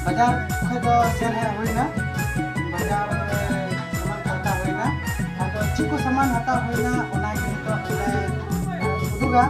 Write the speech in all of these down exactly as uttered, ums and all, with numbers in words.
ᱵᱟᱡᱟᱨ ᱠᱷᱚᱱ ᱫᱚ ᱥᱮᱱ ᱦᱮᱡ ᱦᱩᱭᱱᱟ, ᱵᱟᱡᱟᱨ ᱨᱮ ᱥᱟᱢᱟᱱ ᱠᱚ ᱦᱟᱛᱟᱣ ᱦᱩᱭᱱᱟ᱾ ᱟᱫᱚ ᱪᱮᱫ ᱠᱚ ᱥᱟᱢᱟᱱ ᱦᱟᱛᱟᱣ ᱦᱩᱭᱱᱟ, ᱚᱱᱟ ᱜᱮ ᱱᱤᱛᱚᱜ ᱞᱮ ᱩᱫᱩᱜᱟ᱾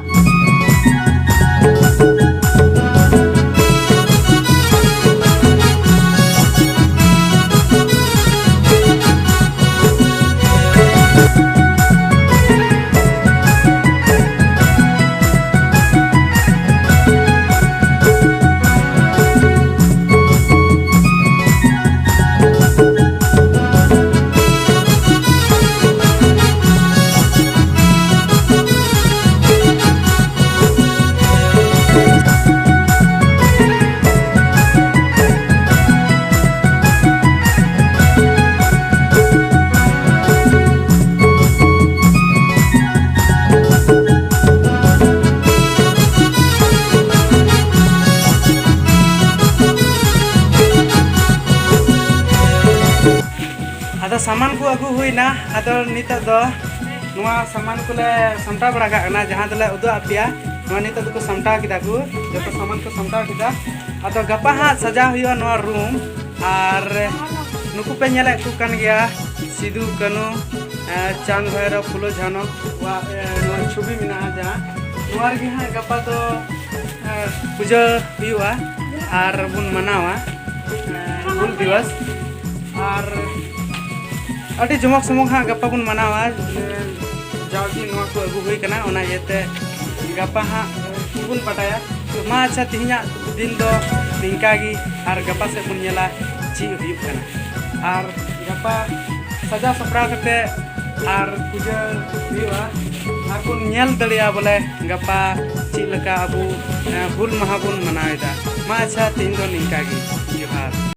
ᱟᱫᱚ ᱥᱟᱢᱟᱱ ᱠᱚ ᱟᱹᱜᱩ ᱦᱩᱭᱱᱟ᱾ ᱟᱫᱚ ᱱᱤᱛᱚᱜ ᱫᱚ ᱱᱚᱣᱟ ᱥᱟᱢᱟᱱ ᱠᱚᱞᱮ ᱥᱟᱢᱴᱟᱣ ᱵᱟᱲᱟ ᱠᱟᱜ ᱠᱟᱱᱟ, ᱡᱟᱦᱟᱸ ᱫᱚᱞᱮ ᱩᱫᱩᱜ ᱟᱫ ᱯᱮᱭᱟ᱾ ᱱᱚᱣᱟ ᱱᱤᱛᱚᱜ ᱫᱚᱠᱚ ᱥᱟᱢᱴᱟᱣ ᱠᱮᱫᱟ ᱠᱚ, ᱡᱚᱛᱚ ᱥᱟᱢᱟᱱ ᱠᱚ ᱥᱟᱢᱴᱟᱣ ᱠᱮᱫᱟ᱾ ᱟᱫᱚ ᱜᱟᱯᱟ ᱦᱟᱸᱜ ᱥᱟᱡᱟᱣ ᱦᱩᱭᱩᱜᱼᱟ ᱱᱚᱣᱟ ᱨᱩᱢ᱾ ᱟᱨ ᱱᱩᱠᱩ ᱯᱮ ᱧᱮᱞᱮᱫ ᱠᱚ ᱠᱟᱱ ᱜᱮᱭᱟ, ᱥᱤᱫᱩ ᱠᱟᱹᱱᱩ, ᱮ, ᱪᱟᱸᱫᱽ ᱵᱷᱟᱭᱨᱚ, ᱯᱷᱩᱞᱳ ᱡᱷᱟᱱᱚ ᱠᱚᱣᱟᱜ, ᱮ, ᱱᱚᱣᱟ ᱪᱷᱚᱵᱤ ᱢᱮᱱᱟᱜᱼᱟ ᱡᱟᱦᱟᱸ, ᱱᱚᱣᱟ ᱨᱮᱜᱮ ᱦᱟᱸᱜ ᱜᱟᱯᱟ ᱫᱚ, ᱮ, ᱯᱩᱡᱟᱹ ᱦᱩᱭᱩᱜᱼᱟ ᱟᱨ ᱵᱚᱱ ᱢᱟᱱᱟᱣᱟ, ᱮ, ᱦᱩᱞ ᱫᱤᱵᱚᱥ᱾ ᱟᱨ ᱟᱹᱰᱤ ᱡᱚᱢᱚᱠ ᱥᱚᱢᱚᱠ ᱦᱟᱸᱜ ᱜᱟᱯᱟ ᱵᱚᱱ ᱢᱟᱱᱟᱣᱟ᱾ ᱡᱟᱣᱜᱮ ᱱᱚᱣᱟ ᱠᱚ ᱟᱹᱜᱩ ᱦᱩᱭ ᱠᱟᱱᱟ, ᱚᱱᱟ ᱤᱭᱟᱹᱛᱮ ᱜᱟᱯᱟ ᱦᱟᱸᱜ ᱵᱚᱱ ᱵᱟᱰᱟᱭᱟ᱾ ᱛᱚ ᱢᱟ ᱟᱪᱪᱷᱟ, ᱛᱮᱦᱮᱧᱟᱜ ᱫᱤᱱ ᱫᱚ ᱱᱤᱝᱠᱟ ᱜᱮ, ᱟᱨ ᱜᱟᱯᱟ ᱥᱮᱫ ᱵᱚᱱ ᱧᱮᱞᱟ ᱪᱮᱫ ᱦᱩᱭᱩᱜ ᱠᱟᱱᱟ᱾ ᱟᱨ ᱜᱟᱯᱟ ᱥᱟᱡᱟᱣ ᱥᱟᱯᱲᱟᱣ ᱠᱟᱛᱮ ᱟᱨ ᱯᱩᱡᱟᱹ ᱦᱩᱭᱩᱜᱼᱟ, ᱟᱨ ᱵᱚᱱ ᱧᱮᱞ ᱫᱟᱲᱮᱭᱟᱜᱼᱟ ᱵᱚᱞᱮ ᱜᱟᱯᱟ ᱪᱮᱫ ᱞᱮᱠᱟ ᱟᱵᱚ, ᱮ, ᱦᱩᱞ ᱢᱟᱦᱟ ᱵᱚᱱ ᱢᱟᱱᱟᱣ ᱮᱫᱟ᱾ ᱢᱟ ᱟᱪᱪᱷᱟ, ᱛᱮᱦᱮᱧ ᱫᱚ ᱱᱤᱝᱠᱟ ᱜᱮ, ᱡᱚᱦᱟᱨ᱾